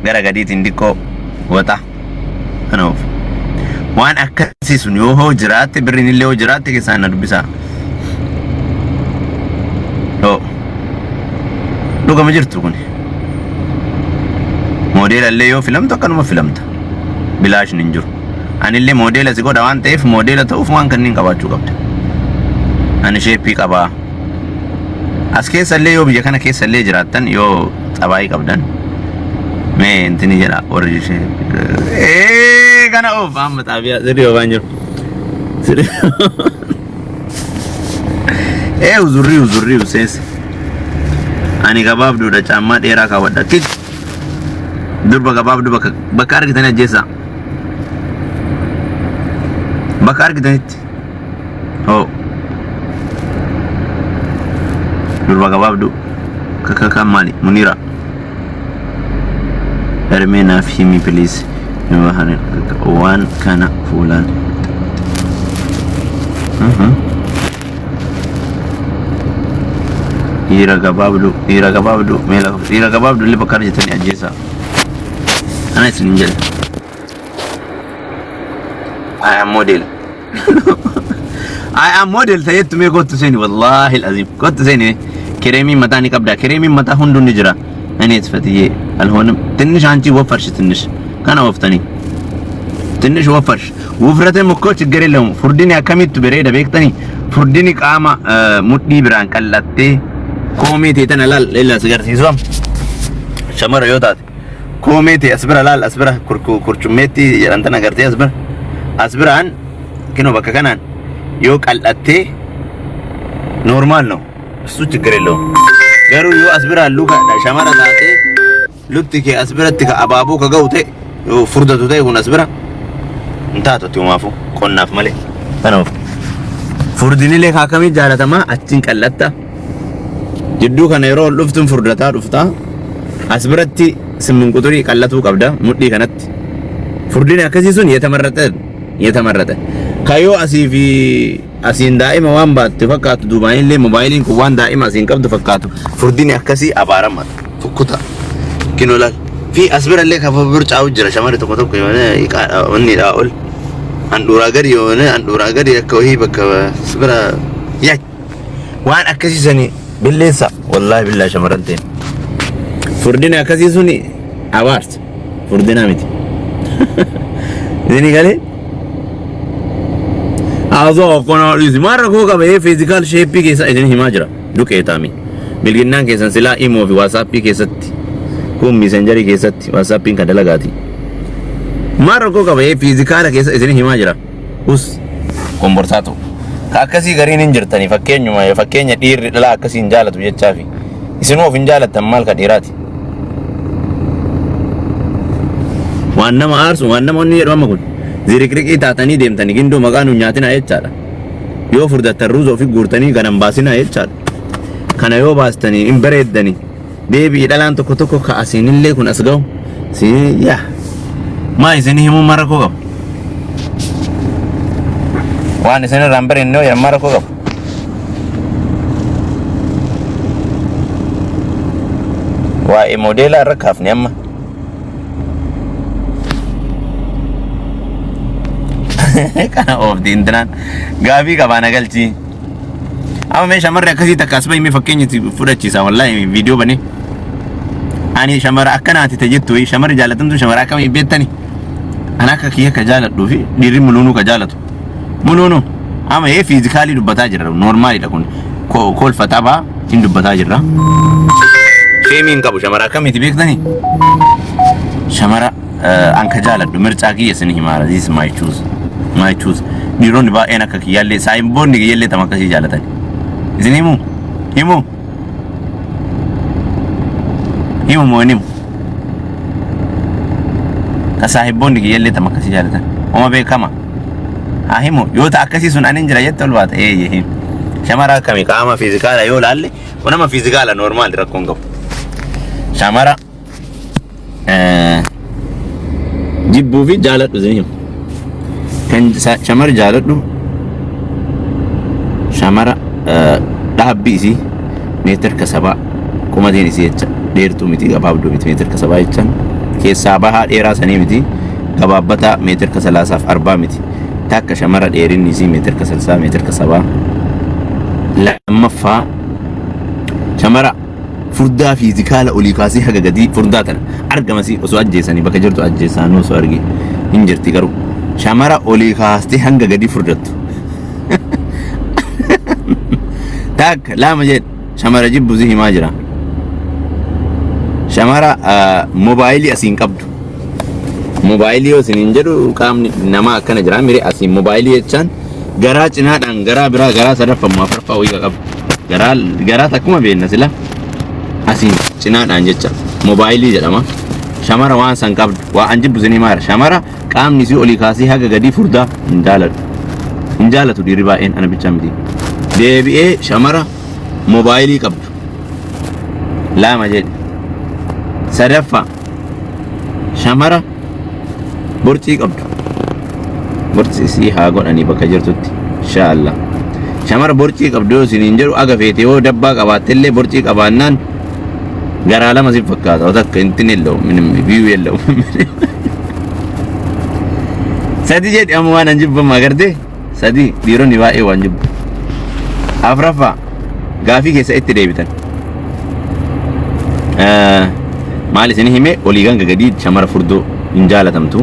Gara gadiitiin diqqoo waxa. Kana oofu. Waan akkasii sun yoo hoo jiraatte birriin illee hoo jiraatte keessaan na dubbisaa. Hoo. Dhugama jirtu kun. Moodeela illee yoo filamtu akkanuma filamta. Bilaashni hin jiru. Anillee moodeela si godha waan ta'eef moodeela ta'uuf waan kanneen qabaachuu qabda. Ani sheeppii qabaa. As keessa illee yoo biyya kana keessa illee jiraattan yoo xabaayii qabdan mee intini jedha warri ishee ee kana oof amma xaabiyaa sirrii oofaan jiru. Sirrii ee uzurrii uzurrii usees ani gabaabduudha caammaa dheeraa kaawwadha kik durba gabaabduu bakka bakka argitanii ajjeessaa bakka argitanitti. Hoo. Durba gabaabduu. Kaka maali? Munira. Ermee naaf himi please. Waan kana fuulaan. Dhiira gabaabduu. Dhiira gabaabduu. Mee lafa dhiira gabaabduu illee bakka argitanii ajjeesaa. Ana isin hin jedhe. I am model. I am model ta'eettu mee kottu seeni wallaahi alazim kottu seeni kireemiin mataa ni qabda kireemiin mataa hunduu ni jira እኔ ፈትዬ አልሆንም ትንሽ አንቺ ወፈርሽ ትንሽ kana oftanii ትንሽ ወፈርሽ ውፍረትም እኮ ችግር የለውም furdini akkamittu bareeda beektanii furdini qaama mudhii biraan qal'attee koomee ta'e tana laal laal si garsiisu shamara yoo taate Koomee tee as bira laal as bira kurchummeetti jedhan tana gartee as bira as biraan kinoo bakka kanaan yoo qal'attee normaal ነው እሱ ችግር የለውም garuu yoo as biraan luka shamara taatee lukti kee as biratti ka abaaboo ka ga'u ta'e yoo furdatu ta'e kun as bira hin taatu ati homaafuu qonnaaf malee kanaaf furdinilee ka akkamii jaalatamaa achiin qal'atta Jidduu kana yeroo ol dhuftuun furdataa dhufta. As biratti simmin quxurii qallatuu qabda mudhii kanatti. Furdini akkasii sun yetamarraxe yetamarraxe. Kayoo asii fi asiin daa'ima waan baattu fakkaatu duubaan illee moobaayiliin kun waan daa'ima asiin qabdu fakkaatu furdini akkasii abaarama fukkuta. Kinoo laal. Fi as bira illee kafa burcaa'u jira shamarri tokko tokko yoo wanni dhaa ol. Handhuuraa gadi yoo handhuuraa gadi akka wahii bakka as bira yaa Waan akkasii sani billeessa wallaahi billaa shamarran ta'e. Furdina akkasii suni abaarsa. Furdina miti. Isinii galee? Haasoo akkanaa dhiisi. Maal rakkoo qaba ee fiizikaal sheeppii keessa isin himaa jira. Duqeetaami. Bilginnaan keessan silaa imoo fi waasaappii keessatti. Kun miisenjarii keessatti waasaappiin kan dalagaati. Maal rakkoo qaba ee fiizikaala keessa isin himaa jira. Us komborsaa ta'u. Ka akkasii gariin hin jirtani fakkeenyuma fakkeenya dhiirri dhalaa akkasii hin jaalatu jechaafi. Isinuu of hin jaalattan maal ka dhiiraati. Waan nama aarsu waan nama onni jedhu amma kun ziriqriqii taatanii deemtanii gindoo maqaa nu nyaatinaa jechaadha. Yoo furdattan ruuza ofii guurtanii kana hin baasinaa jechaadha. Kana yoo baastanii hin bareeddanii. Deebi'i dhalaan tokko tokko ka asiinillee kun as ga'u si yaa maa isin himuu mara koo qabu. Waan isin irraa hin bareenne yoo mara koo qabu. Waa'ee moodeelaa irra kaafne amma. Kana oofti intinaan gaafii qabaa na galchii. Amma mee shamarri akkasii takka as bahi mee fakkeenya itti fudhachiisa wallaahi viidiyoo banee. Ani shamara akkanaati ta jettu wayii shamarri jaalatamtu shamara akkamii beektani. Ani akka kiyya ka jaaladhuu fi dhiirri muluunuu ka jaalatu. Muluunuu amma ee fiizikaalii dubbataa jirra noormaalidha kun kolfa taphaa hin dubbataa jirra. Sheemii hin qabu shamara akkamiiti beektani. Shamara An ka jaaladhu mircaa kiyya isin himaara this is my choose my choose dhiironni baay'een akka kiyyaallee saayimboonni kiyyallee tam akkasii jaalatan isin himu himu himu moo hin himu ka saahibboonni kiyyallee tam akkasii jaalatan oma beekama haa himu yoo ta akkasii sun anin jira jette ol baata eeyye himu shamara akkamii qaama fiizikaala yoo laalle nama fiizikaala noormaali rakkoon qabu shamara Jibbuu fi jaaladhu isin himu. Kan shamara jaaladhu shamara dhaabbii isii meetir ka sabaa qumatiin isii jecha dheertuu miti gabaabduu miti meetir ka sabaa jechaan Keessaa bahaa dheeraa sanii miti. Gabaabbataa meetirka salaasaaf arbaa miti. Takka shamara dheerinni isii meetirka salsaa meetirka sabaa. Lammaffaa shamara furdaa fiizikaala olii kaasee haga gadii furdaa tana argamasii osoo ajjeesanii bakka jirtu ajjeesaanuu osoo arge hin jirti garuu shamara olii kaastee hanga gadii furdattu. Takka lama jedhe shamara jibbu si himaa jira. Shamara moobaayilii asiin qabdu. Moobaayilii yoo isiniin jedhu qaamni namaa akkana jira mire asiin moobaayilii jechaan garaa cinaadhaan garaa biraa garaa sadaffamu afuraffaa wayii qabu. Garaa garaa takkuma beekna sila asiin cinaadhaan jecha moobaayilii jedhama. Shamara waan san qabdu waa an jibbu isin himaa jira. Shamara qaamni isii olii kaasee haga gadii furdaa hin jaaladhu. Hin jaalatu dhiirri baay'een ana bichaa miti. Deebi'ee shamara moobaayilii qabdu. Lama jedhe. Sadaffaa shamara borcii qabdu. Borcii isii haa godhanii bakka jirtutti. Inshaa Allah. Shamara borcii qabdu yoo isiniin jedhu aga feete yoo dabbaa qabaattellee borcii qabaannaan garaa lama si fakkaata. Takka intin የለውም ምንም ቪው የለውም። Sadi jedhi amma waan an jibbamu agartee sadi dhiironni baay'ee waan jibbu. Afraffaa gaafii keessa itti deebitan. Maal isin hime olii ganga gadii shamara furdoo hin jaalatamtu.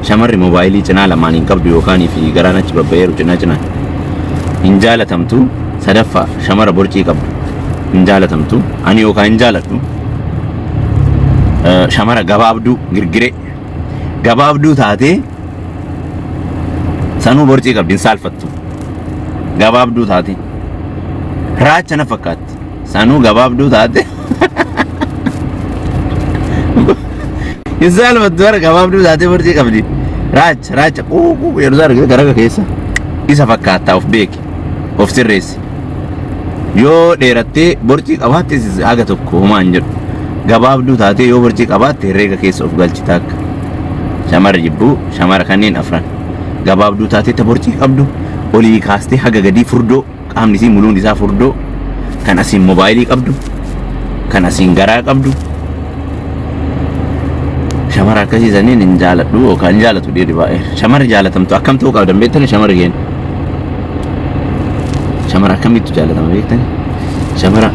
Shamarri moobaayilii cinaa lamaan hin qabdu yookaan fi garaan achi babbayeeru cinaa cinaan hin jaalatamtu. Sadaffaa shamara borcii qabdu hin jaalatamtu. Ani yookaan hin jaaladhu. Shamara gabaabduu girgiree gabaabduu taatee sanuu borcii qabdi hin saalfattu. Gabaabduu taate raacha na fakkaatti. Sanuu gabaabduu taate hin saalfattu bara gabaabduu taatee borcii qabdi. Raacha raacha quuquu yeroo isaa argite garaga keessa isa fakkaattaa of beeki of sirreessi. Yoo dheerattee borcii qabaatte haga tokko homaa hin jedhu. Gabaabduu taatee yoo borcii qabaatte herreega keessa of galchi takka. Shamara jibbuu shamara kanneen afran. Gabaabduu taatee ta borcii qabdu olii kaastee haga gadii furdoo qaamni isii muluun isaa furdoo kan asiin moobaayilii qabdu kan asiin garaa qabdu. Shamara akkasii saniin hin jaaladhu yookaan hin jaalatu dhiirri baay'ee. Shamarri jaalatamtu akkam ta'uu qabdan beektani shamarri keenya. Shamara akkamittu jaalatama beektani? Shamara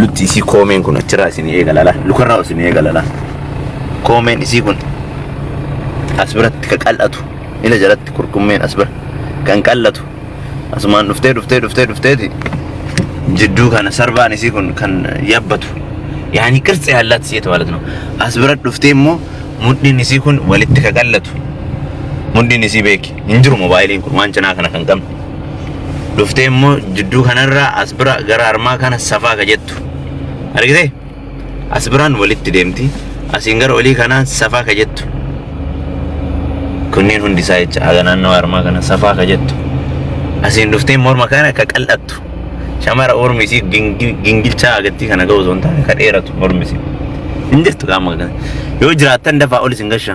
lutti isii koomeen kun achirraa isinii eegalala. Lukarraa isinii eegalala. Koomeen isii kun as biratti ka qal'atu. Ila jalatti kurkummeen as bira kan qal'atu. Asumaan dhuftee dhuftee dhuftee dhufteeti jidduu kana sarbaan isii kun kan yabbatu. ያኒ ቅርጽ ያላት ሴት ማለት ነው። As bira dhuftee immoo mudhiin isii kun walitti ka qal'atu. Mudhiin isii beeki hin jiru moobaayiliin kun waan cinaa kana kan qabne. Dhuftee immoo jidduu kanarraa as bira gara armaa kana safaa ka jettu. Argitee? As biraan walitti deemti. Asiin gara olii kanaan safaa ka jettu. Kunneen hundi isaa jecha haga naannoo armaa kana safaa ka jettu. Asiin dhuftee morma kana ka qal'attu. Shamara mormi isii gingilchaa agattii kana ga'u osoo hin taane ka dheeratu mormi isii. Hin jirtu qaama kana. Yoo jiraattan dafaa ol isin gasha.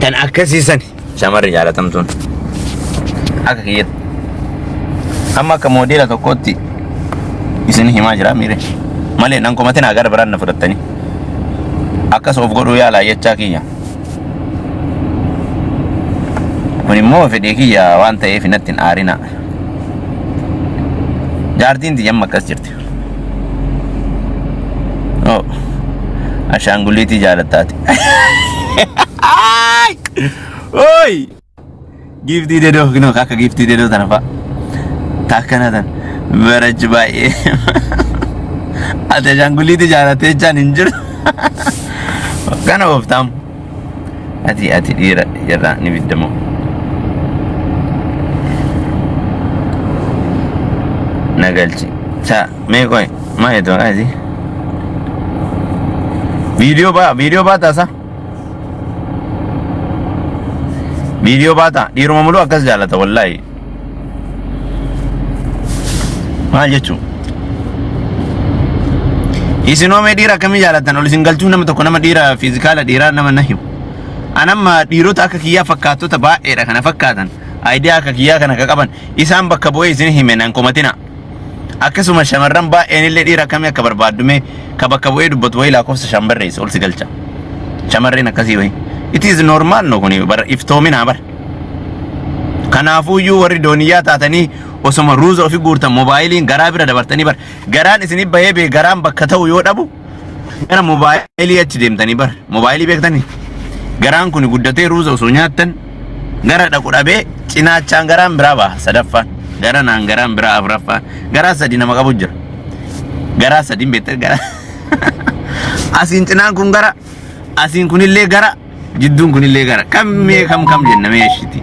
Tan akkasiisan shamarri jaalatamtuun. Akka kiyyatti. Amma akka moodeela tokkootti isin himaa jira miire. Malee nan komatina gara biraan na fudhattanii. Akkas of godhuu yaalaa jechaa kiyya. Kun immoo fedhii kiyya waan ta'eef natti hin aarina. Jaartiin tiyya amma akkas jirti. Oh, ashaangulliitii jaalattaati. Oi! Giiftii dedoo kinoo akka giiftii dedoo tana fa'a. Takkana tan barachi baay'ee. Ati ashaangulliitii jaalattee jechaan hin jiru. Kana ooftamu. Ati ati dhiira irraa ni biddamoo. Na galchi. Sa mee qoy maa jedhu maqaan isii? Viidiyoo baa viidiyoo baataa sa? Viidiyoo baataa dhiiruma muluu akkas jaalata wallaahi. Maal jechuun? Isinoo mee dhiira akkamii jaalatan ol isin galchuu nama tokko nama dhiira fiizikaala dhiiraa nama na himu. Anamma dhiirota akka kiyyaa fakkaattota baay'eedha kana fakkaatan. Aayidiyaa akka kiyyaa kana ka qaban isaan bakka bu'ee isin hime nan komatina. Akkasuma shamarran baay'een illee dhiira akkamii akka barbaaddu mee ka bakka bu'ee dubbatu wayii lakkoofsa shan barreesse ol si galcha. Shamarreen akkasii wayi. It is normal no kuni bara iftoominaa bara. Kanaafuuyyuu warri dooniyyaa taatanii osoma ruuza ofi guurtan moobaayiliin garaa bira dabartanii bara. Garaan isinii bahee bee garaan bakka ta'u yoo dhabu gara moobaayilii achi deemtanii bara. Moobaayilii beektanii? Garaan kun guddatee ruuza osoo nyaattan gara dhaqu dhabee cinaachaan garaan biraa baha sadaffaan. Gara naan garaan biraa afuraffaan. Garaa sadi nama qabu jira. Garaa sadiin beektan garaa. Asiin cinaan kun gara asiin kunillee gara jidduun kunillee gara kam mee kam kam jenna mee ishiti.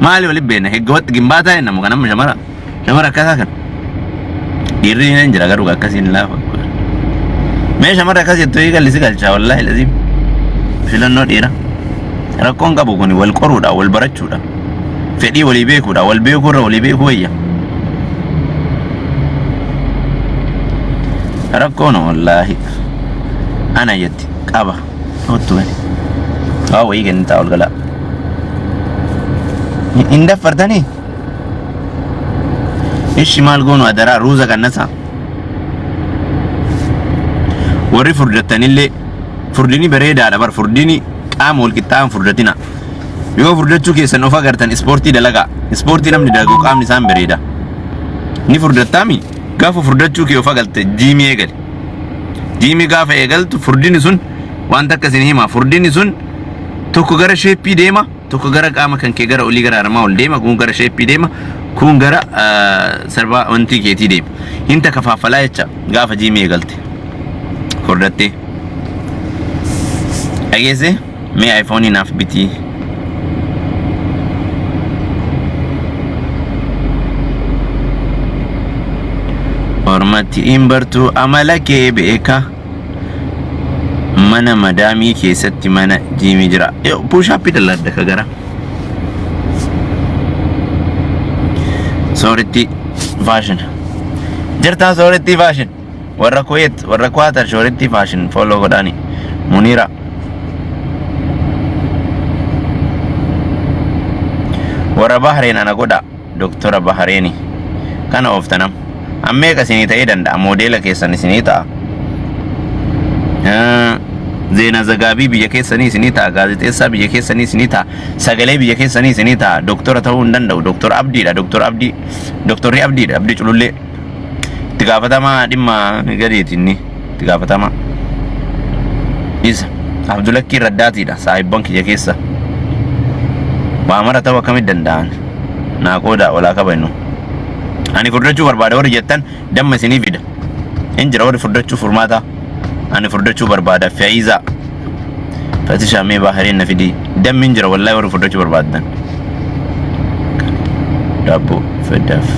Maali walitti beekna heggawatti gimbaataa jenna kan amma shamara shamara akkasaa kan. Dhiirri hin jira garuu akkasiin laafa. Mee shamarri akkas jettu eegalli si galcha wallaahi laziim. Filannoo dhiira. Rakkoon qabu kun wal qoruudha wal barachuudha. Fedhii walii beekuudha wal beekuurra walii beekuu wayya. Rakkoon wallaahi ana jetti qaba ottu gani. Waa wayii kennitaa ol galaa. Hin daffartanii? Ishi maal goonu adaraa ruuza qannasaa. Warri furdattanillee furdini bareedaadha bar furdini qaama wal qixxaa'an furdatina. Yoo furdachuu keessan of agartan ispoortii dalagaa. Ispoortii namni dalagu qaamni isaan bareeda. Ni furdattaami gaafa furdachuu kee of agalte jiimii eegali. Jiimii gaafa eegaltu furdini sun wanta akka isin hima furdini sun tokko gara sheeppii deema tokko gara qaama kan kee gara olii gara harmaa ol deema kun gara sheeppii deema kun gara sarbaa wantii keetii deema. Hinta kafaafalaa jecha gaafa jiimii eegalte furdattee. Dhageesse? Mee iPhone naaf bitii. Ormatti hin bartuu amala kee beeka. Mana madaamii keessatti mana jiimii jira. Puushaappii dalladda ka gara. Sooritti fashion. Jirtaa soorittii fashion. Warra Kuwait, warra Qatar soorittii fashion follow godhaani. Munira. Warra Bahreen ana godha. Doktora Bahreeni. Kana ooftanam. Ammeeqa isinii ta'ee danda'a. Moodeela keessan isinii ta'a. Zeenaa Zagaabii biyya keessanii isinii ta'a. Gaazexeessaa biyya keessanii isinii ta'a. Sagalee biyya keessanii isinii ta'a. Doktora ta'uu hin danda'u. Doktor Abdiidha. Doktor Abdii. Doktorri Abdiidha. Abdii Culullee. Itti gaafatamaa dhimma gadiiti inni. Itti gaafatamaa. Isa. Abdulakkii Raddaatiidha. Saahibban kiyya keessa. Waa mara ta'uu akkamitti danda'an? Naa qooda walaa kabajnu. Ani furdachuu barbaada warri jettan damma isinii fida. Hin jira warri furdachuu furmaata. Ani furdachuu barbaada Faiza. Fatishaa mee baahariin na fidii. Dammi hin jira wallahi warri furdachuu barbaaddan. Daabboo feddaaf.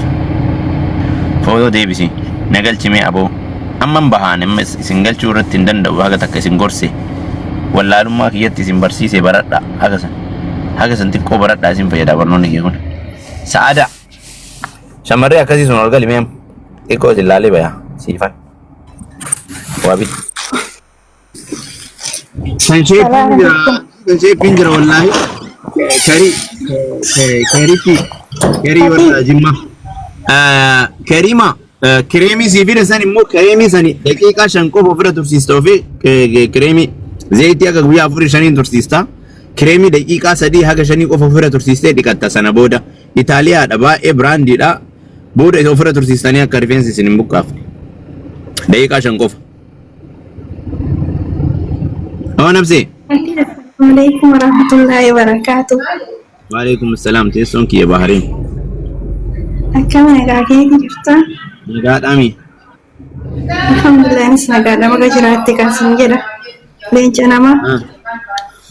Footoo deebisi. Na galchi mee aboo. Amman bahaan amma isin galchuu irratti hin danda'u haga takka isin gorse. Wallaalummaa kiyyatti isin barsiise baradha haga san. Haga san xiqqoo baradhaa isin fayyada barnoonni kee kun. Sa'ada. Shamarree akkasii sun ol gali mee amma. Xiqqoo isin laalee baya siifan. Waa biti. Kan sheeppiin jira. Kan sheeppiin jira wallaahi. Karii kariitti karii warra jimma. Kariima kireemii sii fide san immoo kireemii sani daqiiqaa 5 qofa ofirra tursiista ofii kireemii zayitii akka guyyaa 4 5 tursiista. Kireemii daqiiqaa 3 haga 5 qofa ofirra tursiistee dhiqatta sana booda. Itaaliyaadha baay'ee biraandiidha. Booda isa ofirra tursiistanii akka rifeensi isin hin buqqaafne. Daqiiqaa 5 qofa. Awa nabsee. Assalamualaikum warahmatullahi wabarakatuh. Waalaikum salaam teessoon kiyya Bahariin. Akkam nagaa keeti jirta? Nagaadhaami. Alhamdulillah anis nagaadha baga jiraatte kan sin jedha. Leenca namaa.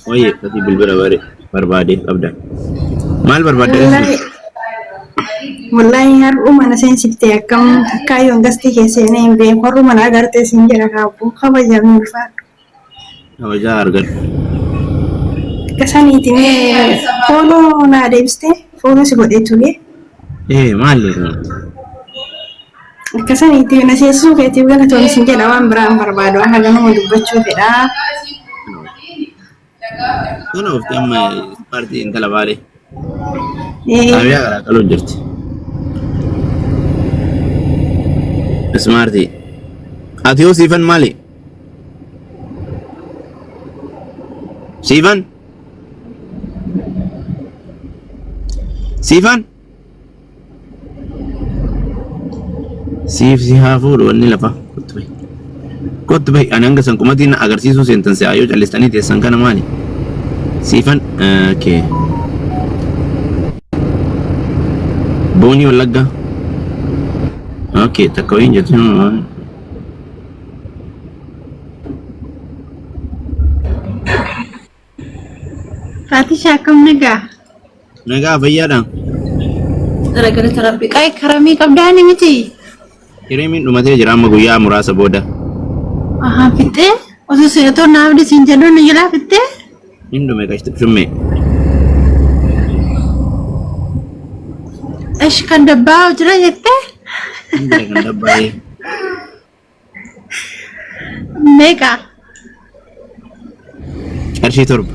Wayye ati bilbila bare barbaade qabda. Maal barbaadda Wallahi wallahi har'uma na seensifte akkam akkaayyoon gastii kee seenee hin beeku har'uma na agartee sin jedha kaabboo kabajamii ulfaadhu. Kabajaa argadhu. Akka saniiti mee fooloo naa deebistee fooloo si godhee ture. Ee maali? Akka saniiti na seensisuu keetiif galatoon sin jedha waan biraa hin barbaadu waan haganuma dubbachuu fedha. Kana oofte amma paartii intala baalee. Xaabiyaa garaa qaluu jirti. Ismaartii. Ati yoo siifan maali? Siifan? Siifan? Siif si haa fuudhu wanni lafa. Kottu bahi. Kottu bahi. Ani hanga san qumatiin na agarsiisuu seentan si'aa yoo callistanii teessan kana maali? Siifan okay. Boonii Wallaggaa. Okay, takka wayiin jettu. Faatisha akkam nagaa? Nagaa fayyaadha. Galata Rabbi. Qayi karamii qabdaani miti? Kireemiin dhumatee jira amma guyyaa muraasa booda. Ahaa fixxee? Osoo si otoo naaf dhisiin jedhu ni jalaa fixxee? Hin dhume qashti shummee. Esh kan dabbaa jira jettee? Hin jira kan dabbaa'ee. Meeqa? Qarshii 7.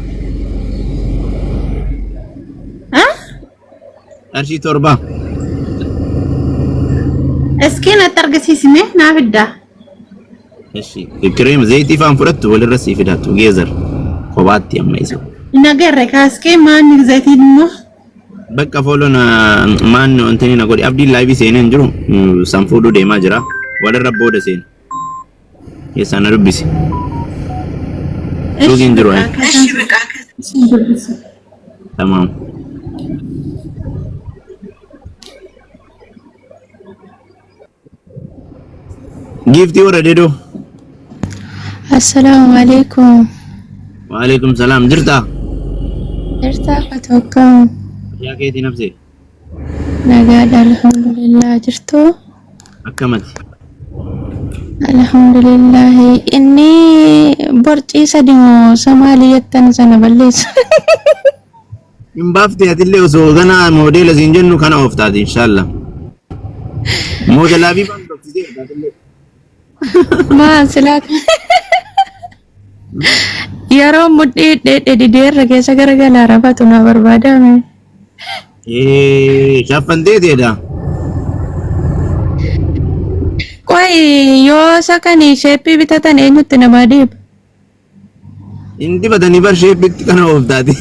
Ha? Qarshii 7. Iskii natti argisiisime naa fiddaa. Eshi kireem zayitii faan fudhattu walirra sii fidaa together kophaatti amma isa. Hin agarre kaaskee maanni zayitiin immoo. Bakka follow na maan wanti na godhi abdiin live seenee hin jiru san fuudhuu deemaa jira walirra booda seena keessaa na dubbisi suuqiin jiru ayi tamaam. Giiftii warra dedoo. Assalaamu alaikum. Waalaikum salaam jirtaa? Jirtaa fatoo akkam? Yaa keetii nafsee Nagaadha alhamdulillah jirtuu? akkamati? Alhamdulillah inni borcii sadi moo samaalii jettan sana balleessa. Hin baaftee atillee osoo ganaa moodeela siin jennu kana ooftaati inshaallah. Moodelaa fi baan dhoksitee atillee. Maa silaa yeroo mudhii dheedhe dideerra keessa garagalaa rafatu na barbaadame. Ee shaffantee teedha. Qoy yoo isa kan sheeppii bitatan eenyutti namaa deeba? Hin dibatanii bar sheeppitti kana ooftaati.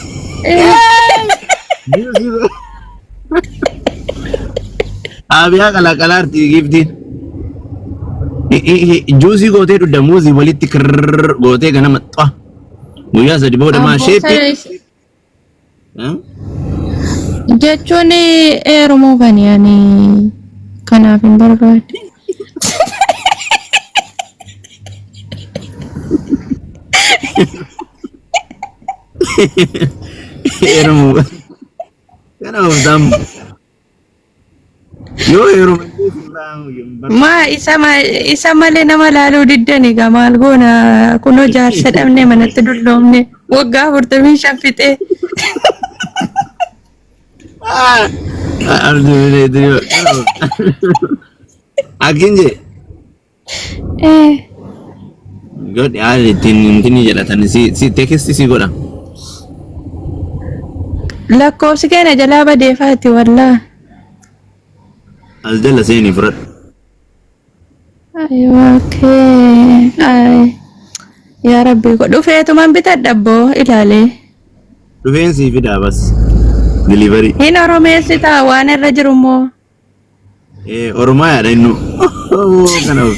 Aabiyaa qalaqalaarti giiftiin. Juusii gootee dhugda muuzii walitti kirrrr gootee ganama xa. Guyyaa sadi booda maa sheeppii. Jechuun heerumuufani ani kanaaf hin barbaade. Heerumuu. Kana ooftaan. Yoo heeruman Maa isa isa malee nama laaluu diddan egaa maal goona kunoo jaarsa dhabne manatti dulloomne waggaa 45 fixee. Akkin jee godhi haala ittiin intini jedhatan si si tekisti si godha. Lakkoofsi keenya jalaa badeefaati wallaa. As jala seenii fudhadhu. Ayiwaa kee ay yaa rabbii ko dhufeetuman bitadha abboo ilaalee. Dhufeen sii fidaa bas. Delivery. Hin oromeessitaa waan irra jiru immoo. Eh, Oromayaadha innu. Kana of.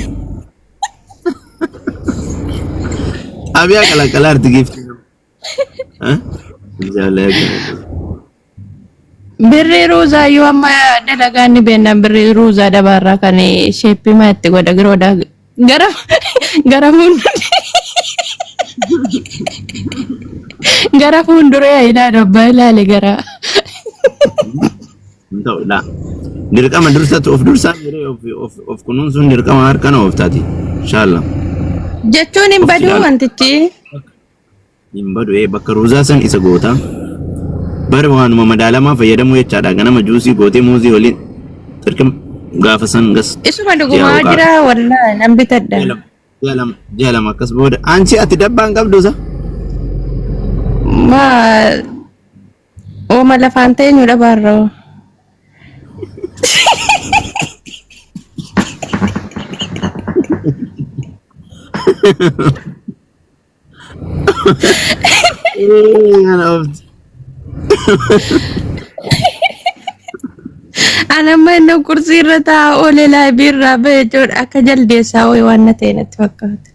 Abiyaa qalaqalaa arti giifti. Birrii ruuzaa yoo amma dalagaa ni beekna birrii ruuzaa dabaarraa kan sheeppii maa itti godha giroodha gara gara fuulduree gara fuulduree ilaali abbaa ilaali gara. Hin ta'u laa. Dirqama dursatu of dursaa jedhee of of of kunuunsuun dirqama harka nama of taati. Inshallah. Jechuun hin Of baduu ilaala. wantichi. Hin badu ee bakka ruuzaa san isa goota. Bara waanuma madaalamaa fayyadamuu jechaadha. Ganama juusii gootee muuzii waliin xirqim gaafa san gas Isuma ji'a dhugumaa yookaan jira wallaahi nan bitadha. ji'a lama ji'a lama ji'a lama akkas booda anchi ati dabbaan qabdu sa. Maa ooma lafaan teenyu dhabaarra. Kana oofti. Ana amma inni kursii irra taa'aa oolee laabii irraa ba'e jechuudha akka jaldeessaa wayii waan na ta'e natti fakkaata.